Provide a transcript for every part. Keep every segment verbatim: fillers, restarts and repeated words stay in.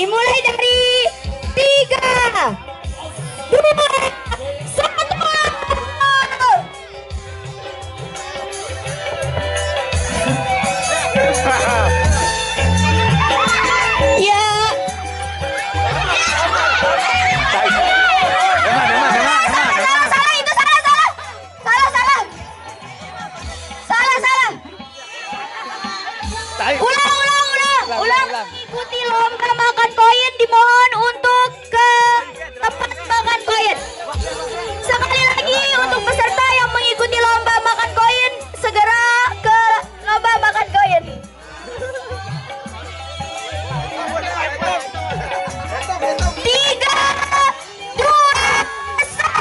Mulai dari tiga, dua, satu. Ya. Salah, salah, itu salah, salah. Salah, salah. Salah, salah. Ulang, ulang, ulang. Ulang, ulang. Mengikuti lomba makan koin, dimohon untuk ke tempat makan koin. Sekali lagi, untuk peserta yang mengikuti lomba makan koin, segera ke lomba makan koin. Tiga, dua, satu.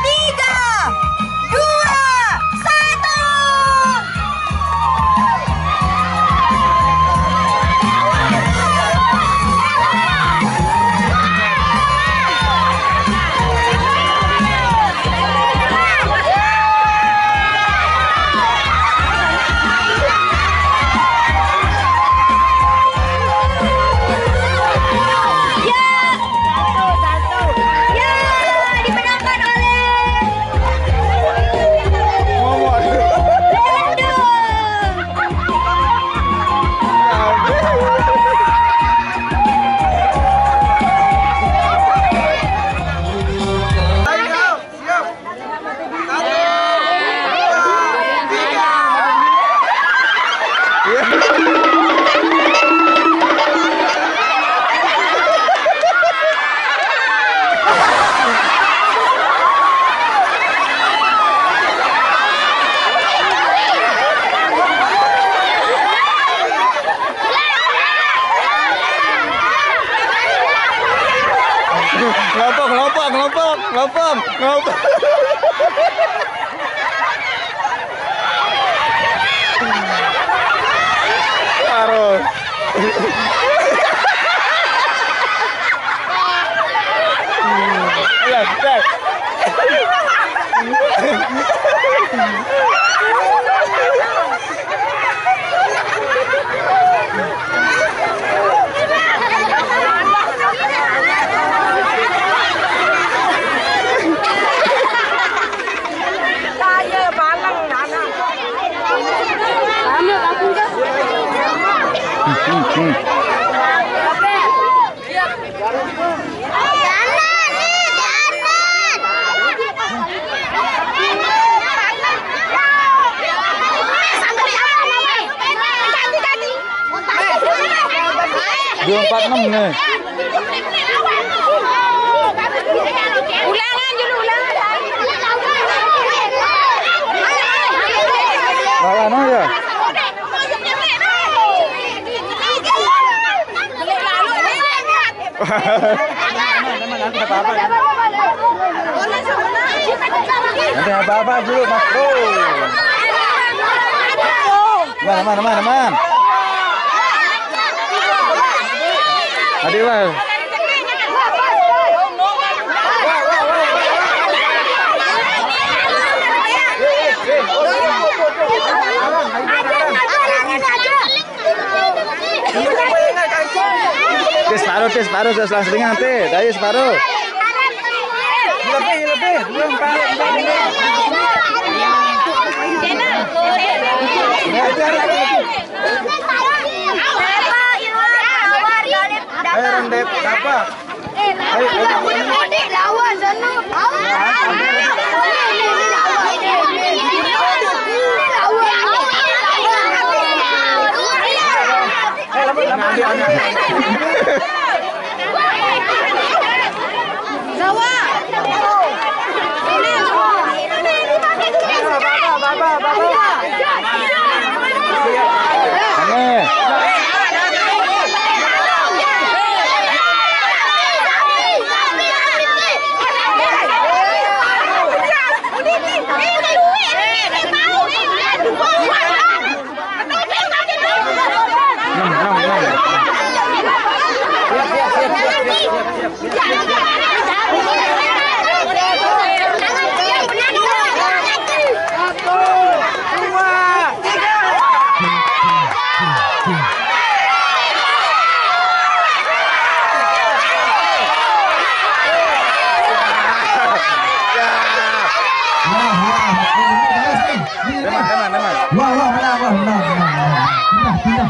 Tiga, dua, satu. Ya, dimenangkan oleh Lendo. Ngelompok, ngelompok, ngelompok, ngelompok, ngelompok. Parah. Iya, iya. Dua empat enam nih. Ulangan dulu, ulangan. Lawan aja. Nanti apa-apa dulu, Mas Bro. Mana, mana, mana, mana? Adik, Mas. Tes separuh, tes separuh, tes setengah, tes. Ayo separuh. Lebih, lebih. Dua, empat. Ayo, Rendep, apa? Ayo, ayo. Lawan sana.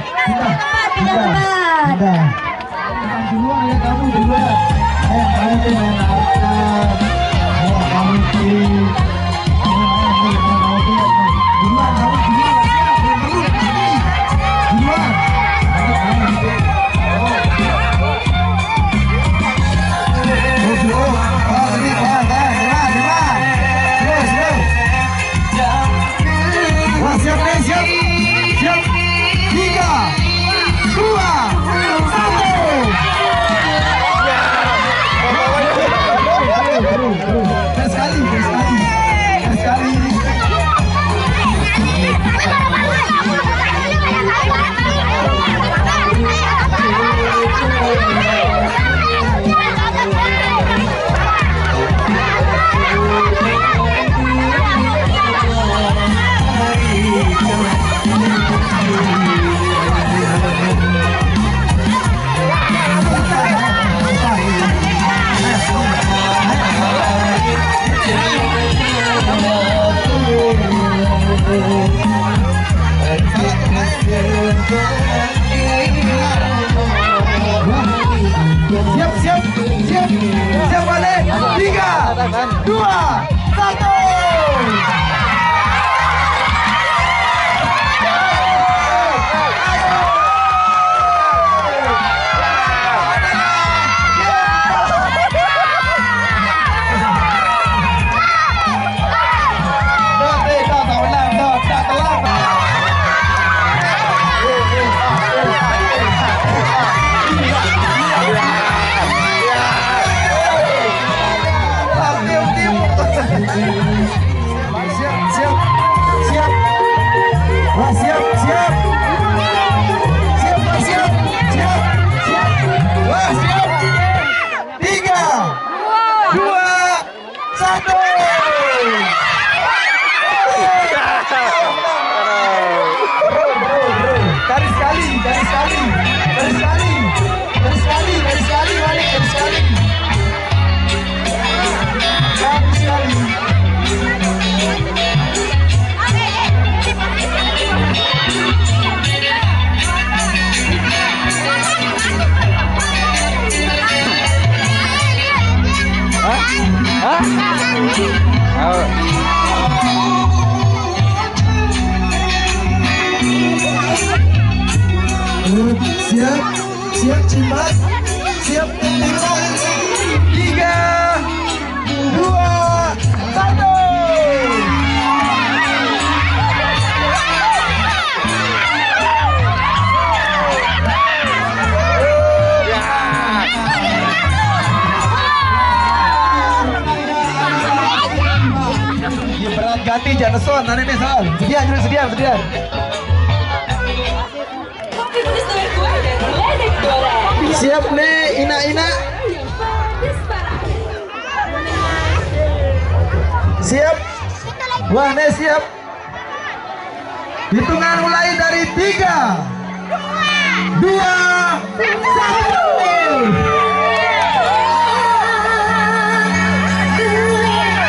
Pindah, pindah, pindah. Duluan ya kamu, duluan. Eh, kamu tuh main apa? Eh, kamu tuh. Duluan, kamu duluan. Siap, yang perlu, kamu. Duluan. Ayo, kamu duluan. Oh, oh, oh, ini, oh, dah, terima, terima. Terus, terus. Wah, siap, nih, siap. Siap. Tiga, dua, satu. Terus sekali, terus sekali. Terus sekali. Siap, siap, siap, siap, balik. Tiga, dua, satu. Siap, siap, siap. Wah, siap, siap. Siap, wah, siap, siap, siap. Wah, siap. Tiga, dua, satu. Tarik sekali, tarik sekali, tarik sekali, tarik sekali, tarik sekali, balik, tarik sekali. Tarik sekali. Hah? Hah? Oh. Siap, siap, Cimat. Siap, Cimat. Tiga, dua, satu. Ya, berat ganti, jangan son, nanti nih son. Sedian, sedian, sedian. Siap nih, ina-ina. Siap. Wah, nih siap. Hitungan mulai dari tiga, dua, satu.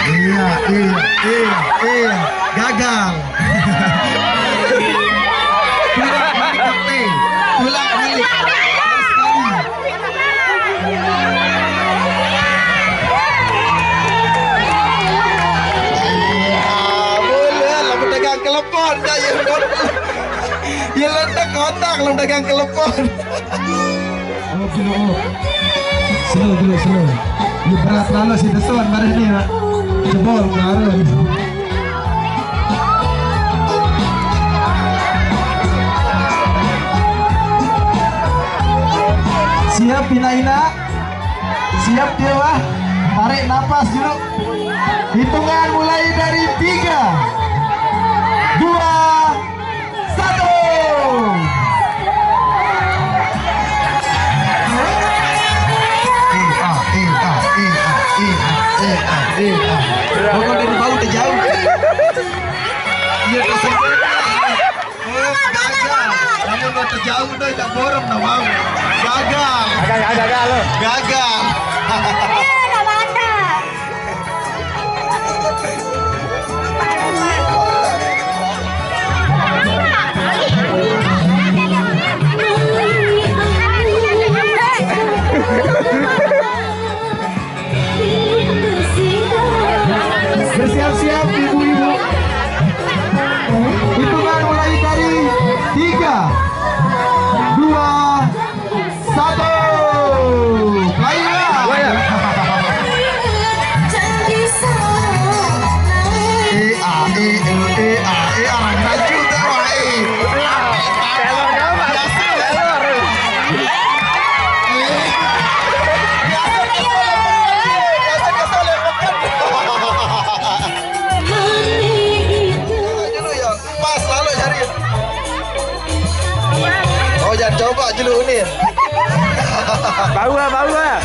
Iya, iya, iya, iya. Gagal. Ulang balik. Iya, boleh lah, pedagang kelepon dah, ya. Ya, letak kotak, lu dagang kelepon. Oh, slow, slow, slow. Ini berat lalu si Deson, mari nih, ya. Jebol, kemarin. Siap, Ina-ina? Siap, Dewa? Tarik napas dulu. Hitungan mulai dari tiga, dua, satu. Eh, ah, eh, ah, eh, ah, eh, ah, eh, ah, eh, ah. Pokoknya dari bau udah jauh. Iya, tersebut. Eh, gagal. Kamu mau terjauh, doi, tak borong, tak mau. Gagal. Gagal, gagal, gagal, lo. Gagal. Coba dulu ni. Baru lah, baru lah.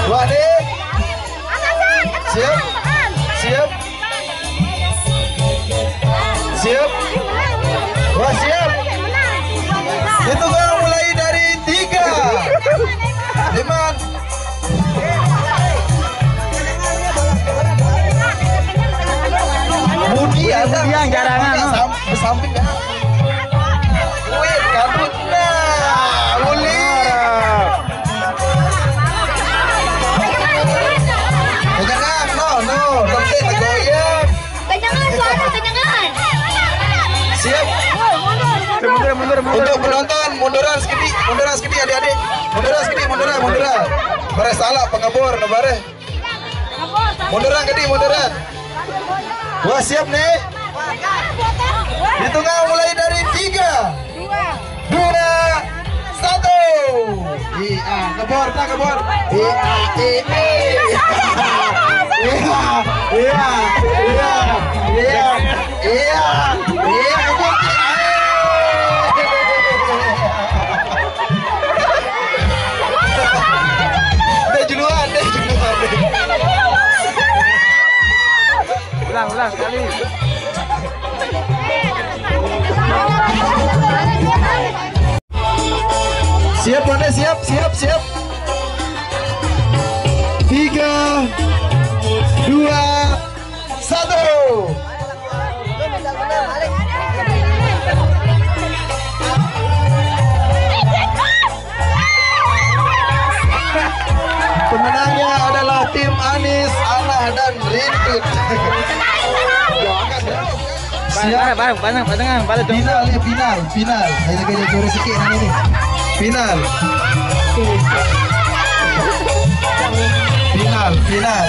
Wah ni. Siap? Siap? Siap? Wah, siap. Itu kan mulai dari tiga. Lima. Mudian, mudian, jarangan, oh. Sam-, bersamping dah. Wih, kabut nah. Boleh. Kencang, no, no. Nanti tergoyang. Kencang, suara, kencang. Siap. Mundur, mundur, mundur, mundur. Untuk penonton, munduran sedikit, munduran sedikit, adik-adik. Munduran sedikit, munduran, munduran. Bareh salah pengebor, bareh. Munduran, gede, munduran. Wah, siap nih. Hitungan mulai dari tiga, dua, satu. Iya, kebor, tak kebor. Iya, iya, iya. Iya, iya, iya, iya. Iya, iya, kebor. Ayo. Deh, duluan, deh, duluan, deh. Ulang, ulang sekali. Siap, Bang, deh, siap, siap, siap. Tiga, dua, satu. Pemenangnya adalah tim Anis, Anah, dan Rintut. Doakan, bro. Siap. Bareng, bareng, bareng, bareng, bareng, bareng. Final, ya, final, final. Ayo, ayo, ayo, sikit hari ni. Final. Final, final.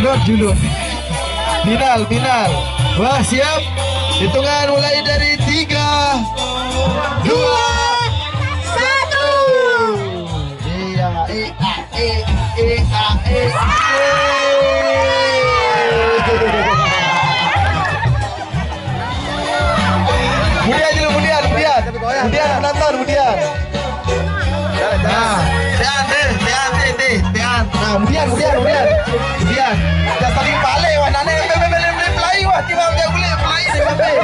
Not dulu. Final, final. Wah, siap. Hitungan mulai dari tiga, dua, satu. Iya, iya, iya, iya, iya. Mudian dulu, mudian, mudian. Mudian penonton, mudian. Nah, tian, deh, tian, deh, deh, tian. Nah, mudian, mudian, mudian. Mudian. Dah saling balik, wah, nane, balik, balik, balik, pelai, wah, tiba dia boleh pelai, dia balik.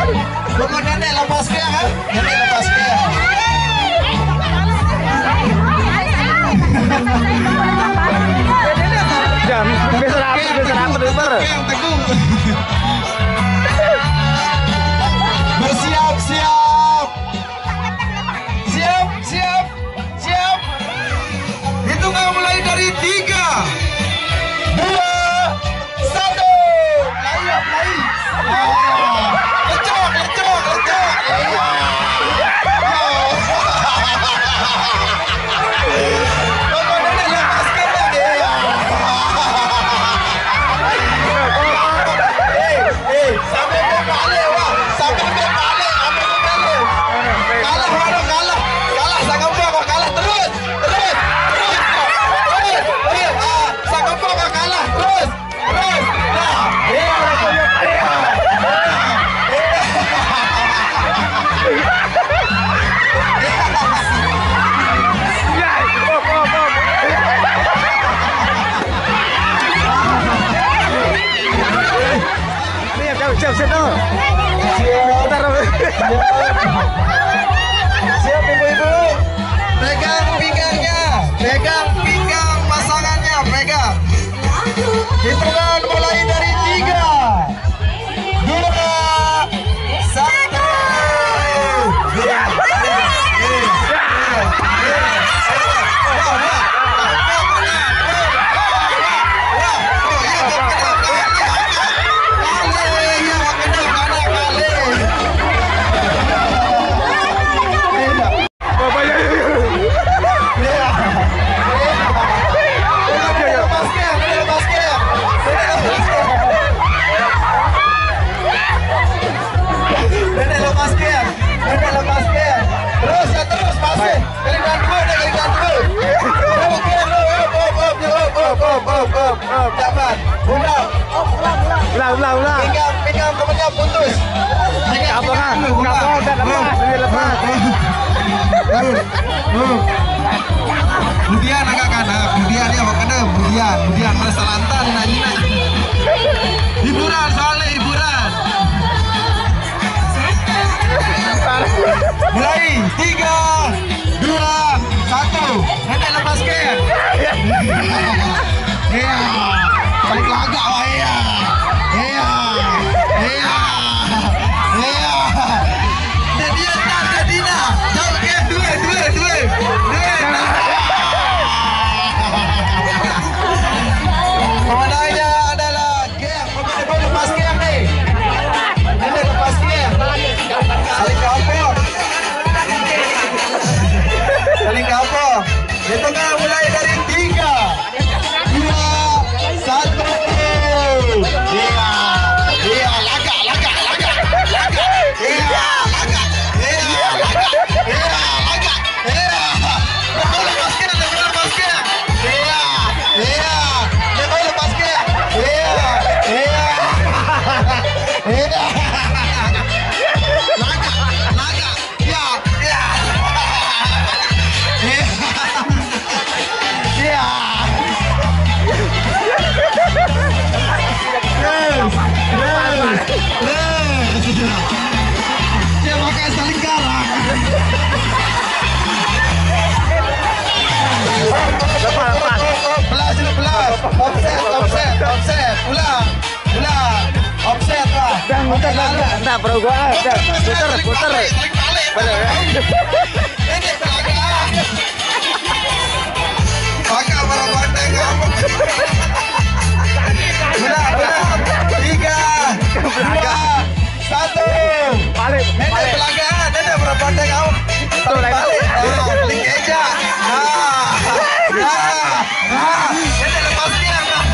Bangun nenek lepas dia, kan? Nenek lepas dia. Jam, besar apa, besar apa, besar? Bersiap-siap. Siap, siap, siap. Hitungan mulai dari tiga, dua, satu. Lari, lari. Ah, lecok, lecok, lecok. Ah. Bapak nenek lepaskan lagi. Eh, eh, sampai dia balik, wah. Sampai dia balik, sampai dia balik. Kalah, baru kalah. Kalah, sanggup apa? Kalah terus. Terus. Terus. Terus. Terus. Ah, sanggup apa? Kalah terus. Terus. Nah. Iya. Iya. Iya. Ini yang jauh, jauh, siap, no. Siap. Bentar, no. Siap. Siap, ibu-ibu. Pegang pinggangnya. Pegang pinggang pasangannya. Pegang. Hitungan mulai dari tiga, dua, satu. Nenek lepaskan. Nenek lepaskan. Terus, ya, terus, masih. Kali dan dua, dah, kali dan dua. Oke, up, up, up, up, up, up, up, up, up. Dapat. Ulang, ulang. Pinggang, pinggang temennya putus. Pinggang, kapal, pinggang kan? Kapal udah lepas, udah lepas. Kemudian agak kanan, kemudian dia mau kena, kemudian, kemudian merasa lantar, nanya. Hiburan, soalnya hiburan. Mulai, tiga, dua, satu. Nenek lepas ke. Iya. Balik lagak, wah, iya. Iya. Iya. Iya. Dia, dia tak, dia tidak. Jauh ke, dua, dua, dua. Dua. Pemenangnya adalah Geng. Pokoknya gue lepas Geng nih. Ini lepas Geng. Saling kapok. Saling kapok. Hitungnya mulai dari tiga, dua, satu. Iya, iya, lagak, lagak, lagak, lagak. Iya, lagak, iya, lagak, iya, lagak, iya. Dia mau lepas Geng, dia mau lepas Geng. Iya, iya, dia mau lepas Geng. Iya, iya, iya. Lagak, lagak. Ya, ya. Ya. Ya. Terus, terus, terus. Dia pakai saling garang. Lepas, lepas. Belas, belas. Offset, offset, offset. Ulang. Ulang. Offset lah. Dah, muter, dah, dah, dah, bro, gua, ah, dah. Puter, puter. Balik, balik. Ini belakang. Pakai para bandeng kamu. Ulang, ulang. Tiga, dua, satu. Balik, nenek balik. Belakang, nenek para bandeng kamu. Balik, balik. Nah, balik aja. Nah. Nah. Ah, ini lepas dia, Bang.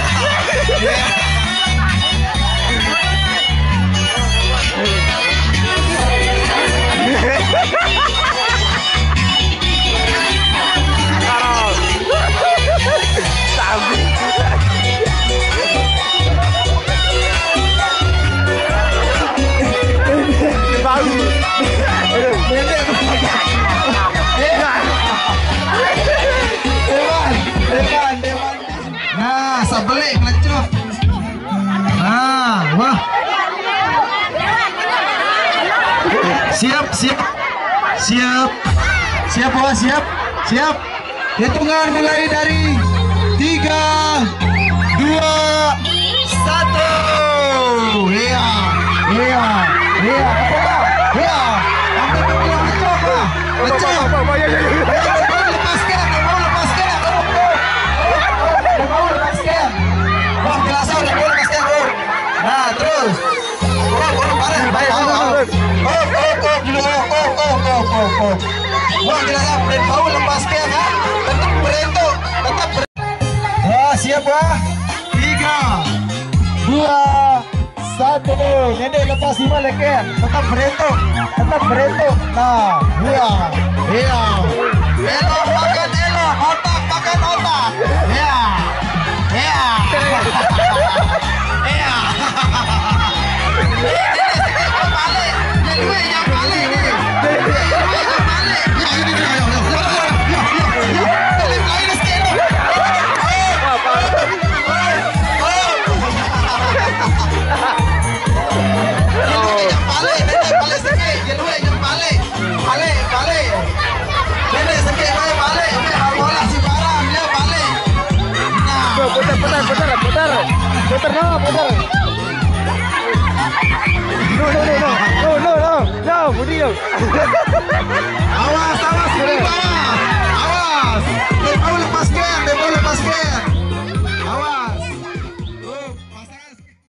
Tahu. Tahu. Aduh. Depan, depan, depan. Nah, sebelik melecok. Nah, wah. Siap, siap. Siap. Siap, wah, siap. Siap. Hitungan mulai dari tiga, dua, satu. Iya, iya, iya. Apa, Pak? Iya. Ambil dulu yang melecok, Pak. Melecok. Apa, apa, apa, ya, ya, ya. Ayo, Bang, lepaskan, Bang, lepaskan. Bang, lepaskan. Bang, jelaskan, Bang, lepaskan, Bang. Nah, terus. Op, op, bareng, bareng, op, op, op, op, dulu, op, op, op, op, op, op. Wah, jelaskan, dan bau lepaskan, ha? Tetap berentuk, tetap ber- Ah, siap, wah. Tiga, dua, satu. Nenek lepas lima leker. Tetap berentuk. Tetap berentuk. Nah, iya. Iya. Elok makan elok. Otak makan otak. Iya. Iya. Iya. Nenek sakit kepala. Nenek yang balik ni. Nenek yang balik. Ya, ini dia. Ya, ya, ya, ya, ya, ya. Nenek lain sikit. Oh, oh, oh. Dia duit yang balik, dia duit balik sikit. Dia duit yang balik. Balik, balik. Dia duit sikit, balik, balik. Dia bola sembarang, dia balik. Nah. Putar, putar, putar, putar. Putar, no, putar. No, no, no, no. No, no, no. No, Budi, no.